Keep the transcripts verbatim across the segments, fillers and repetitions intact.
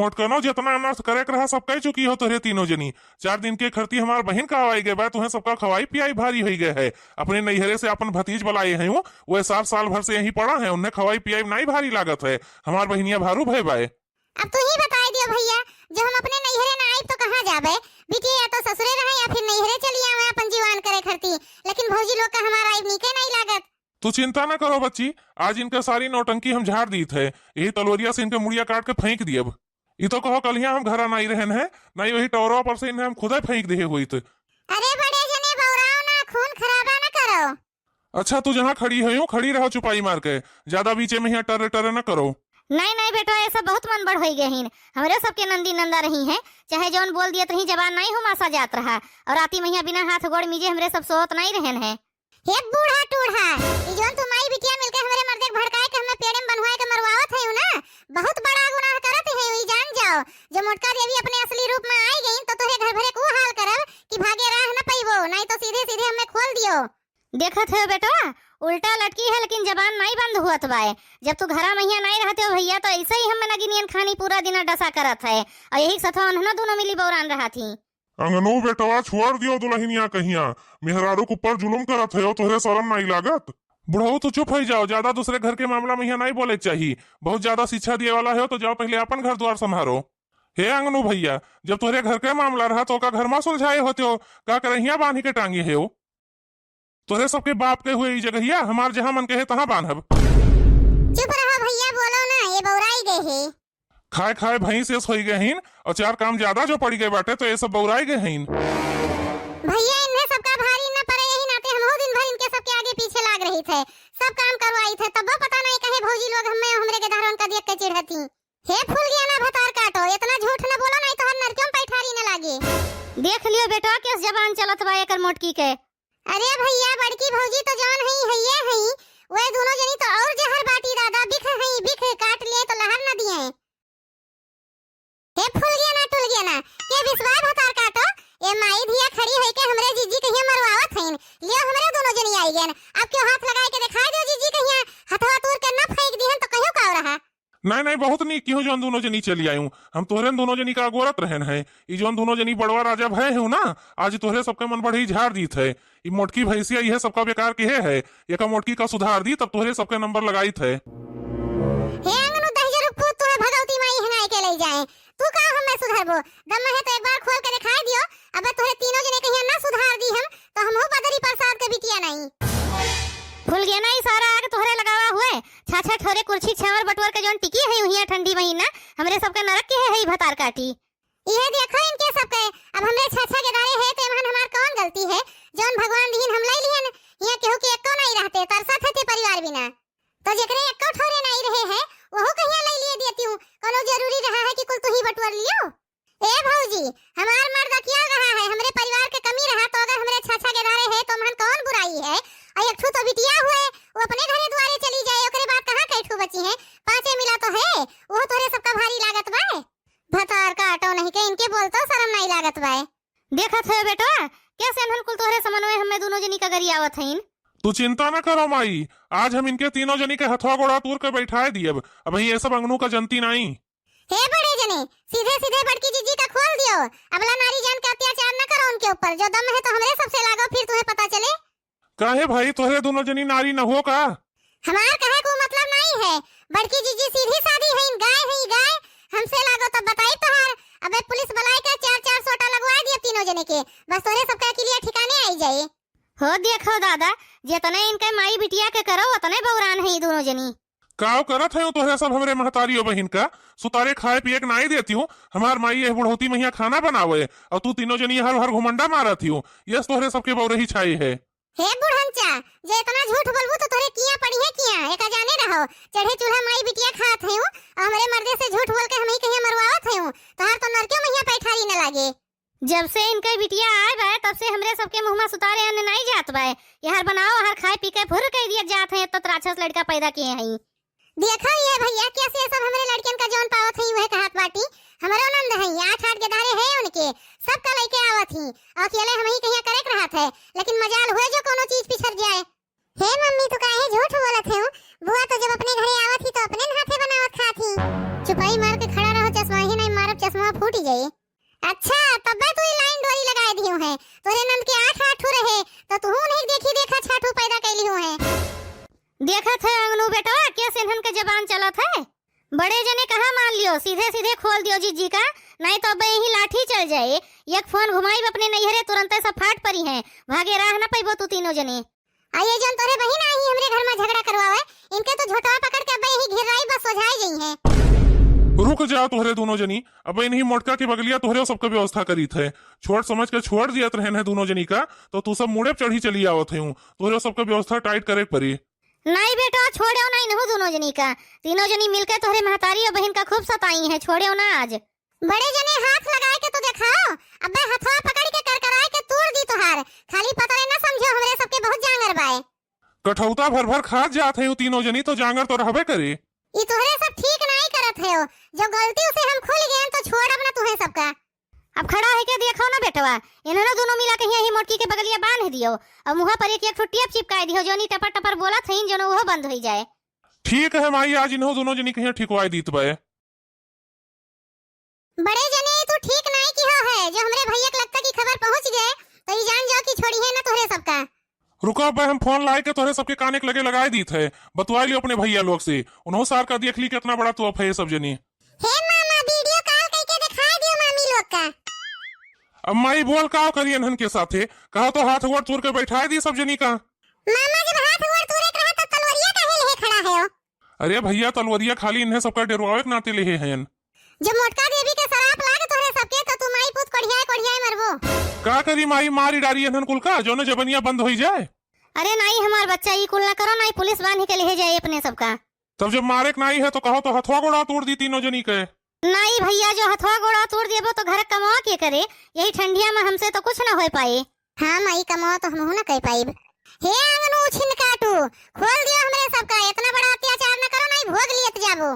मोटकनो, जितना अनर्थ करे के रहा, सब कह चुकी हो तोहरे तीनों जनी। चार दिन के खरती हमार बहिन का आई गए बा, तुहें सबका खवाई पियाई भारी होई गए है। अपने नैहरे से अपन भतीज बलाए हैं, वो सात साल भर से यहीं पड़ा है, उन्हें खवाई पियाई नाई भारी लागत है। हमार बहिनिया भारू भय बाए। अब तू ही बताई दियो भैया, जब हम अपने नैहरे ना आइब तो कहाँ जाबे? बिटिया या तो ससुरे रहे या फिर नैहरे चली आवे अपन जीवन करे खरती, लेकिन भौजी लोग का हमार आइब नीके नाई लागत। तू चिंता न करो बच्ची, आज इनका सारी नौटंकी हम झाड़ दीत है। यही तलवरिया से इनके मुड़िया काट के फेंक दियब। ई तो कहो कलिया हम घरा नाई रहन है, नाई वही टौरवा पर से इन्हें हम खुदे फेंक दिहे होइत। अरे बड़े जने बौराओ ना, खून खराबा न करो। अच्छा तू जहाँ खड़ी है यूं खड़ी रहो चुपाई मार के, ज्यादा बीचे में यहाँ टर्रे टर्रे न करो। नहीं नहीं बेटवा, ये सब बहुत मन बढ़ होई गए हिन। हमरे सबके नंदी नंदा रही हैं, चाहे जौन बोल दियत रही, जबान नहीं हुमासा जात रहा। और राती में यहाँ बिना हाथ गोड़ मीजे हमरे सब सोत नहीं रहन है। हे बूढ़ा टूढ़ा, ई जौन तू माई बिटिया मिलके हमरे मर्दे के भड़काए के हमें पेड़े में बन्हुआए के मरवावत है ना, बहुत बड़ा गुनाह करत है, ई जान जाओ। जब मोटका देवी अपने असली रूप में आई गई तो तोहरे घर भरे को हाल करब कि भागे राह न पइबो, नहीं तो सीधे सीधे हमें खोल दियो। देखत है बेटवा, उल्टा लटकी है लेकिन जबान नहीं बंद हुअत बाए। जब तू घरा में यहाँ नहीं रहते हो भैया तो ऐसे ही हम नगिनियन खानी पूरा दिन डसा करत है, और यही सथवा उन्हनो दोनों मिली बौरान रहा थी। अंगनू बेटवा, छोड़ दियो दुल्हनिया कहिया, मेहरारू के ऊपर जुलुम करत है, तोहरे शरम नाई लागत? बुढ़ऊ, तू चुप हो जाओ, ज्यादा दूसरे घर के मामला में यहाँ नहीं बोले के चाही। बहुत ज्यादा शिक्षा दिए वाला है, तो जाओ पहले अपन घर द्वार संभारो। हे अंगनू भैया, जब तोहरे घर के मामला रहा, तो का घर में सुलझाए होते हो, का करहिया बांधी के टांगे है हो? तोहरे सबके बाप के हुए ई जगहिया, हमार जहाँ मन कहे तहाँ बांधब। चुप रहो भैया, बोलो ना, ये बौराई गए है। खाए खाए भैंस एस होई गए हिन, और चार काम ज्यादा जो पड़ी गए बाटे, तो ये सब बौराई गए हिन। भैया, इन्हें सबका भारी न पड़े, यही नाते हमहू दिन भर इनके सबके आगे पीछे लाग रही थे, सब काम करवाई थे, तब पता नहीं कहे भौजी लोग हमें हमरे के धारन का देख के चिढ़ती। हे फूल गया ना भतार काटो, इतना झूठ न बोलो, नहीं तो हर नरकियों पैठारी न लागे। देख लियो बेटा, किस जबान चलत बा एकर मोटकी के। अरे भैया, बड़की भौजी तो जौन हई, हइये हई। वे दोनों जनी तो और जहर बाटी दादा, बिख हई, बिख काट लिए तो लहर न दिए। हे फूल गया ना, टूल गया ना, के बिस्वास भतार काटो, ए माई धिया खड़ी होई के हमरे जीजी कहिया मरवावत हईन। लियो हमरे दोनों जनी आई गयन। अब क्यों हाथ लगाए के दिखाई दो जीजी कहिया, हथवा तूर के न फेंक दिहन तो कहियो का रहा। नहीं, नहीं, बहुत नीक किहूँ जौन दोनों जनी चली आयूँ। हम तोहरे दोनों जनी का अगोरत रहन है। ई जौन दोनों जनी बड़वा राजा भय है ना, आज तोहरे सबके मन बढ़ई झाड़ दीत है। ई मोटकी भैंसिया इहे सबका बेकार किहे है। एका मोटकी का सुधार दी, तब तोहरे सबके नंबर लगाइत है। हे अंगनू दहिजर पूत, तोहे भगवती माई हंगाई के ले जाए। तू का हमें सुधारबो? दम है तो एक बार खोल के दिखाई दियो। अब तोहरे तीनों जने कहिया ना सुधार दी हम, तो हमहू बदरी प्रसाद के बिटिया नहीं। फूल गया ना ई सारा आग तोहरे लगावा हुए। छाछा ठोरे कुर्सी छावर बटवर के जौन टिकी है उहिया ठंडी महीना, हमरे सबके नरक के है, है ई भतार काटी। इहे देखो इनके सबके, अब हमरे छाछा के दारे है तो एमहन हमार कौन गलती है? जौन भगवान दीन हम लई लिहन, हियां केहू के एको नहीं रहते, तरसत है ते परिवार बिना। तो जेकरे एको ठोरे नहीं रहे है, वहू कहिया लई लिए देती हूँ, कोनो जरूरी रहा है कि कुल तू ही बटवर लियो? ए भौजी, हमार मर्द अकियाल रहा है, हमरे परिवार के कमी रहा तो अगर हमरे छाछा के दारे है तो एमहन कौन बुराई है? और एक ठू तो बिटिया हुए, वो अपने घरे दुआरे चली जाए, ओकरे बाद कहाँ कई ठू बची है? पाँचे मिला तो है, वो तोहरे सबका भारी लागत बा। भतार काटो नहीं के इनके बोलतो शरम नहीं लागत बाए। देखत है बेटवा, कैसे एनहन कुल तोहरे समन्वय हमें दोनों जनी का गरियावत हईन। तू चिंता न करो माई, आज हम इनके तीनों जनी के हथवा गोड़ा तूर के बैठाए दियब। अब ये सब अंगनू का जनती नाई। हे बड़े जने, सीधे सीधे बड़की जीजी का खोल दियो। अबला नारी जान के अत्याचार न करो उनके ऊपर, जो दम है तो हमरे सबसे लागो, फिर तुम्हें पता चले। काहे भाई, तोहरे दोनों जनी नारी न हो का? हमार कहे को मतलब नहीं है। बड़की जीजी सीधी सादी हईन, गाय हई गाय। हमसे लागो तब बताई तोहार। अबे पुलिस बुलाए के चार चार सोटा लगवा दिए तीनों जने के। बस तोहरे सबका अकिलिया ठिकाने आई जाए। हो देखो दादा, जितने इनके माई बिटिया के करो उतने बौरान है ई दोनों जनी। काव करत है तोहरे सब हमरे महतारियों बहिन का? सुतारे खाए पिए के नाई देती हूँ। हमार माई यह बुढ़ौती महिया खाना बनावे और तू तीनों जनी हर हर घुमंडा मारत ही। यस तोहरे सबके बौरही छाई है। हे बुढ़नचा, जे इतना झूठ बोलबू तो तोरे किया पड़ी है किया, एका जाने रहो, चढ़े चूल्हा माई बिटिया खात है हूँ, और हमरे मर्दे से झूठ बोल के हम ही कहिया मरवावत है हूँ, तोहार तो नरके महिया पैठारी न लागे। जब से इनके बिटिया आए बा, तब से हमरे सबके मुँह में सुतारे अन्न नहीं जात बा। यहर बनाओ, हर खाए पी के फुर कह दिया जात है, तो राक्षस लड़का पैदा किए हैं। देखा ये भैया, कैसे सब हमरे लड़कियन का जौन पावत हई, वह कहत बाटी। हमरो नंद हई, आठ आठ के धारे है उनके, सबका लइके आवत ही। अकेले हम ही कहिया करे के रहत है, लेकिन मजाल हुए जो कोनो चीज पिछड़ जाए। हे मम्मी, तू काहे झूठ बोलत है? बुआ तो जब अपने घरे आवत ही, तो अपने हाथे बनावत खात ही। चुपाई मार के खड़ा रहो, चश्मा ही नहीं देखत है अंगनू बेटवा, कैसे इन्हन के जबान चलत है। बड़े जने कहाँ मान लियो, सीधे सीधे खोल दियो जिज्जी का, नाहीं तो अब यहीं लाठी चल जाए। एक फोन घुमाइब अपने नैहरे, तुरंते सब फाट परी हैं, भागे राह न पइबो तू तीनों जने। आ ये जौन तोहरे बहिन आई हमरे घर में झगड़ा करवावे, इनके तो झोटवा पकड़ के अब यहीं घेराई बस सोझाई जइहैं। रुक जाओ तोहरे दूनों जनी, अब इन्हीं मोटका के बगलिया तोहरे सबके व्यवस्था करीत है। छोट समझ के छोड़ दियत रहन है दूनों जनी का, तो तू सब मुड़े पे चढ़ी चली आवत है। तोहरे सबके व्यवस्था टाइट करे के परी। नाहीं बेटा, छोड़ेउ ना इनहू दूनों जनी का। तीनों जनी मिलके तोहरे महतारी और बहिन का खूब सताई हैं, छोड़ेउ ना आज। बड़े जने हाथ लगाए के तो देखाओ, अब्बे हथवा पकड़ के करकराए के तूर दी तोहार। खाली पतरे ना समझो, हमरे सबके बहुत जांगर बाए। कठौता भर भर खात जात है तीनों जनी, तो जांगर तो रहबे करे। ई तोहरे सब ठीक नाहीं करत है, जो गलती से हम खुल गए तो छोड़ब ना तुहे सबका। अब खड़ा है के देखो ना बेटवा, इन्हनों दूनों मिला कहिया ही मोटकी के बगलिया बांध दियो, और मुँह पर एक एक ठो टेप चिपकाए दियो, जौनी टपर टपर बोलत हईन, जौन उहो बंद होई जाए। ठीक है माई, आज इन्हों दूनों जनी कहिया ठिकवाए दीत बाए। बड़े जने, तू ठीक नाहीं किहो है, जो हमरे भैया के लगता की खबर पहुँच गए, तो ई जान जाओ कि छोड़िहैं ना तोहरे सबका। रुको, अब्बे हम फोन लाए के तोहरे सबके काने के लगे लगाए दीत है, बतवाए लियो अपने भैया लोग से, उन्हों सार का देख ली कितना बड़ा तोप है ये सब जनी। हे मामा, वीडियो कॉल करके दिखाई दियो मामी लोग का। अब माई बोल का करी इन्हन के साथे, कहा तो हाथ गोड़ तूर के बैठाए दी सब जनी का। मामा जब हाथ गोड़ तूरे के रहा तो तलवरिया काहे लेहे खड़ा है हो? अरे भैया, तलवरिया खाली इन्हें सबका डेरवावे के नाते लेहे हैं। जब मोटका देवी के सराप लाग तोहरे सबके तो तू माई पूत कोढ़ियाए कोढ़ियाए मरबो। का करी माई, मारी डारी इन्हन कुल का, जौने जबनिया बंद होई जाए। अरे नाहीं हमार बच्चा, ई कुल ना करो, नाहीं पुलिस बांध के लेहे जाए अपने सबका। तब जब मारे के नाहीं है तो कहो तो हथवा गोड़ा तोड़ दी तीनों जनी के। नाहीं भैया, जो हथवा गोड़ा तोड़ देबो तो घर कमवा के करे, यही ठंडिया में हमसे तो कुछ ना होए पाए। हाँ माई, कमवा तो हमहू ना कर पाइब। हे आंगनू छिनकाटू, खोल दियो हमरे सबका, इतना बड़ा अत्याचार ना करो, नाहीं भोग लियत जाबो।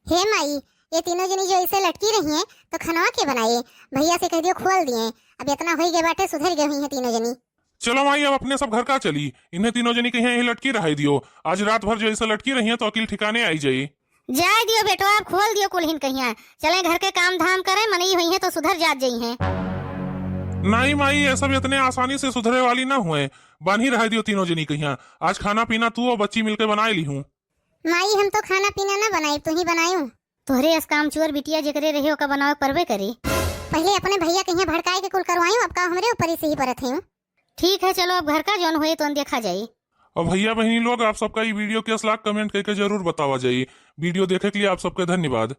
हे माई, ये तीनों जनी जो ऐसे लटकी रही हैं, तो खनवा के बनाए? भैया से कह दियो खोल दिए, अब इतना होई गए बाटे, सुधर गए हुई हैं तीनों जनी। चलो माई, अब अपने सब घर का चली, इन्हें तीनों जनी कहिया यहीं लटकी रहाई दियो। आज रात भर जो ऐसे लटकी रही हैं, तो अकिल ठिकाने आई जाई। जाए दियो बेटवा, अब खोल दियो कुलहिन कहिया, चले घर के काम धाम करे, मनई हुई हैं तो सुधर जात जइहैं। नाहीं माई, ये सब इतने आसानी से सुधरे वाली ना हुए, बांधी रहाई दियो तीनों जनी कहिया। आज खाना पीना तू और बच्ची मिलके बनाए ली हूँ। माई, हम तो खाना पीना ना बनाई, तू ही बनायू। तोहरे अस कामचोर बिटिया जेकरे रहे, ओका बनावे परबे करे। पहिले अपने भैया कहिया भड़काए के कुल करवायू, अब का हमरे ऊपर ही सही परत है। ठीक है, चलो अब घर का जौन होए तौन देखा जाई। और भैया बहिनी लोग, आप सबका ई वीडियो कैस लाग, कमेंट करके जरूर बतावा जाई। वीडियो देखे के लिए आप सबके धन्यवाद।